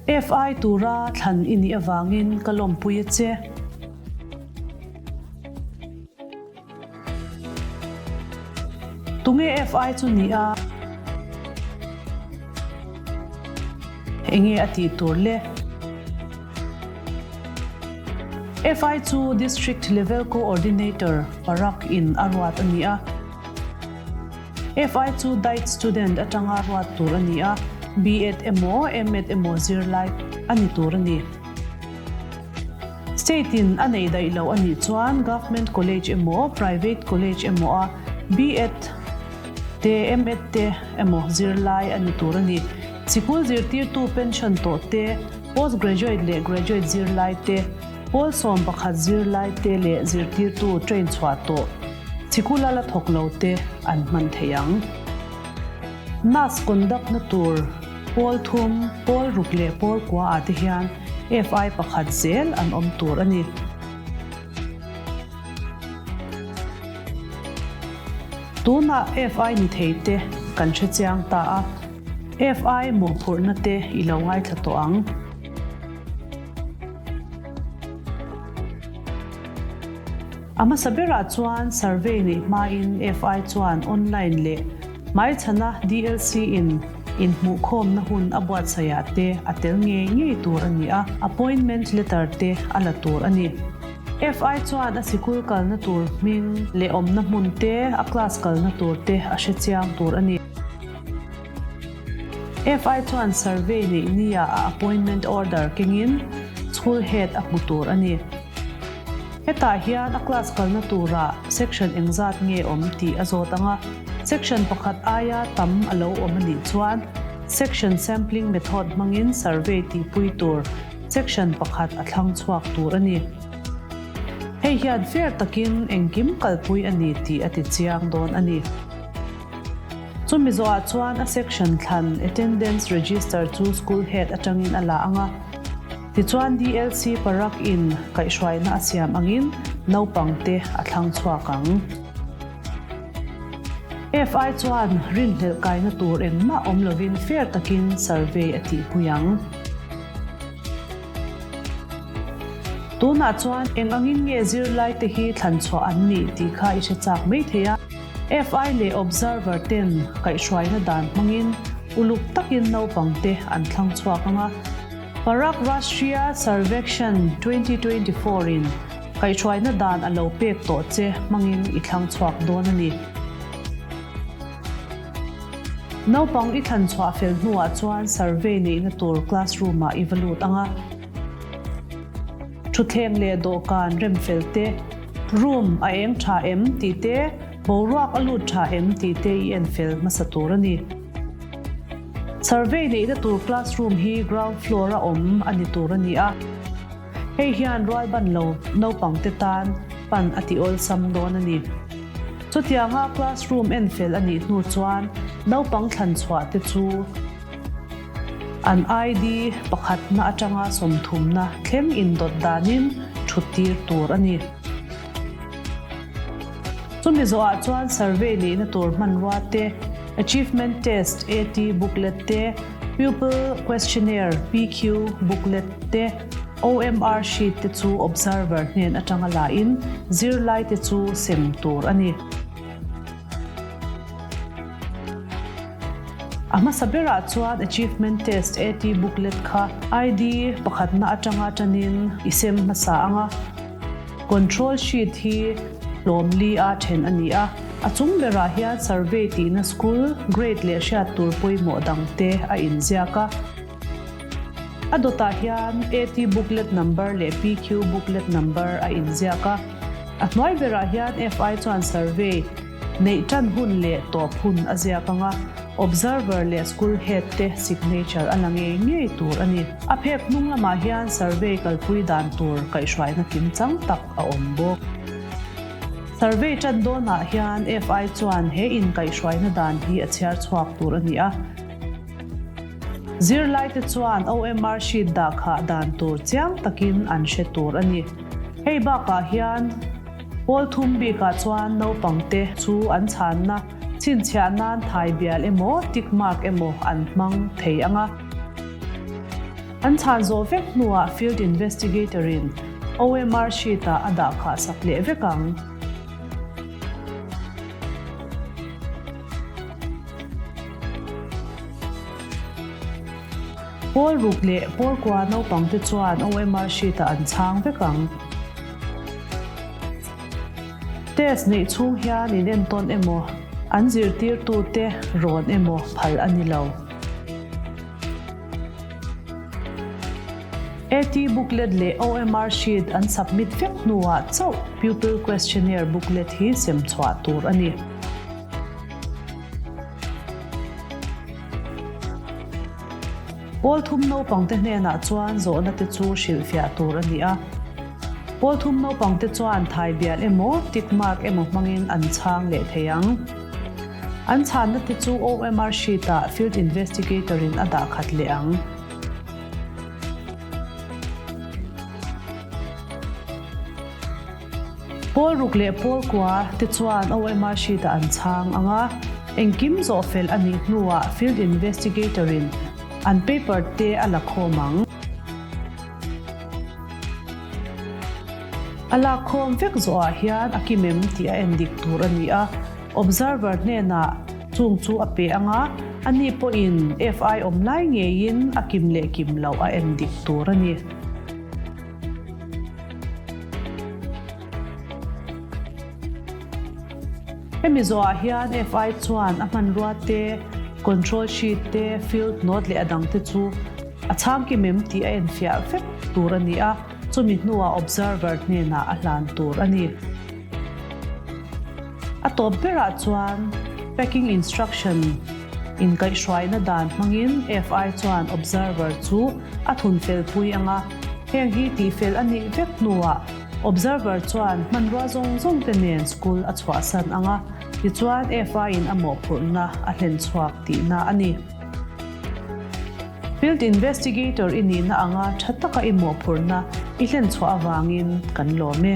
FI tura thlan i nih avangin ka lawmpui a che. Tunge FI chu ni a? Enge a tih tur le? FI chu District Level Coordinator Parak in a ruat a ni a. FI chu diet student atanga ruat tur a ni a, B.Ed emaw M.Ed emaw zirlai a ni tur a ni. State in a nei daih loh a nih chuan Government College emaw Private College emaw a B.Ed te M.Ed te emaw zirlai a ni tur a ni. Sikul zirtirtu pension tawh te, Post Graduate leh Graduate zirlai te, Pawl 11 zirlai te leh zirtirtu train chhuah tawh sikula la thawk lo te an hman thei ang. Nurse conduct na tur pawl thum, pawl ruk leh pawl kua ah te hian FI pakhat zel an awm tur a ni. Tunah FI ni thei te kan hre chiang ta a, FI mawhphurhna te i lo ngaithla tawh ang. A hmasa berah chuan survey neih hmain FI chuan online leh hmaichhana DLC in inhmuhkhawmna hun a buatsaihah te a tel ngei ngei tur a ni a, appointment letter te a la tur a ni. FI chuan a sikul kalna tur hming leh awmna hmun te, a class kalna tur te a hrechiang tur a ni. FI chuan survey neih nia a appointment order kengin school head a hmu tur a ni. Hetah hian a class kalna turah section engzat nge awm tih a zawt ang a, section pakhat aia tam a lo awm a nih chuan section sampling method hmangin survey tihpui tur section pakhat a thlang chhuak tur a ni. Hei hian fair takin engkim kalpui a ni tih a ti chiang dawn a ni. Chumi zawhah chuan a section thlan attendance register chu school head atangin a la ang a. Tichuan DLC Parak in kaihhruaina a siam angin naupangte a thlang chhuak ang. FI chuan rinhlelh kaina tur engmah awm lovin fair takin survey a tihpui ang. Tunah chuan eng angin nge zirlaite hi thlan chhuah an nih tih kha i hre chak mai thei a. FI leh Observer ten kaihhruaina dan hmangin uluk takin naupangte an thlang chhuak ang a. Parag Rashtriya Sarvekshan 2024 in kaihhruaina dan a lo pek tawh che hmangin i thlang chhuak dawn a ni. Naupang i thlan chhuah fel hnuah chuan survey neihna tur classroom ah i va lut ang a. Thutthleng leh dawhkan rem fel te, room a eng tha em tih te, boruak a lut tha em tih te i en fel hmasa tur a ni. Survey neihna tur classroom hi ground floor a awm a ni tur a ni a, hei hian rualban lo naupangte tan pan a ti awlsam dawn a ni. Chutianga classroom en fel a nih hnu chuan naupang thlan chhuah te chu, An ID pakhatna atanga sawmthumna thleng indawt danin thut tir tur a ni. Chumi zawhah chuan survey neihna tur hmanrua te, Achievement Test, AT, booklet te, Pupil Questionnaire, PQ, booklet te, OMR sheet te chu observer hnen atanga lahin zirlaite chu sem tur a ni. A hmasa berah chuan Achievement Test, AT, booklet kha ID pakhatna atanga tanin i sem hmasa ang a. Control sheet hi hlawm li a then a ni a. A chung berah hian survey tihna school, grade leh hriat tur pawimawh dangte a inziak a. A dawtah hian AT booklet number leh PQ booklet number a inziak a. A hnuai berah hian FI chuan survey neih tan hun leh tawp hun a ziak ang a, observer leh school head te signature a la ngei ngei tur a ni. A phek hnung lamah hian survey kalpui dan tur kaihhruaina kimchang tak a awm bawk. Survey tan dawnah hian FI chuan he inkaihhruaina dan hi a chhiar chhuak tur a ni a. Zirlaite chuan OMR sheet dah khah dan tur chiang takin an hre tur a ni. Hei bakah hian pawl thum bikah chuan naupangte chu an chhanna chhinchhiah nan thai bial emaw tick mark emaw an hmang thei ang a. An chhan zawh vek hnuah Field Investigator-in OMR sheet-ah a dah khah sak leh vek ang. Pawl ruk leh pawl kua naupangte chuan OMR sheet-ah an chhang vek ang. Test neih chhung hian in entawn emaw, an zirtirtute rawn emaw phal a ni lo. AT booklet leh OMR sheet an submit vek hnuah chauh pupil questionnaire booklet hi sem chhuah tur a ni. Pawl thum naupangte hnenah chuan zawhna te chu hrilhfiah tur a ni a. Pawl thum naupangte chuan thai bial emaw, tick mark emaw hmangin an chhang leh thei ang. An chhanna te chu OMR sheet ah field investigator in a dah khat leh ang. Pawl ruk leh pawl kua te chuan OMR sheet ah an chhang ang a, engkim zawh fel a nih hnuah field investigator in an paper te a la khawm ang. A lak khawm vek zawhah hian a kim em tih a en dik tur a ni a, observer hnenah chung chu a pe ang a, ani pawhin FI awm lai ngeiin a kim leh kim loh a en dik tur a ni. Hemi zawhah hian FI chuan a hmanrua te, control sheet te, field note leh a dangte chu a chhang kim em tih a enfiah vek tur a ni a, chumi hnuah observer hnenah a hlan tur a ni. A tawp berah chuan packing instruction inkaihhruaina dan hmangin FI chuan observer chu a thun felpui ang a, heng hi tihfel a nih vek hnuah Observer chuan hmanrua zawng zawng te nen school a chhuahsan ang a, tichuan FI in a mawhphurhna a hlen chhuak tihna a ni. Field Investigator i nihna anga tha taka i mawhphurhna i hlen chhuah avangin kan lawm e.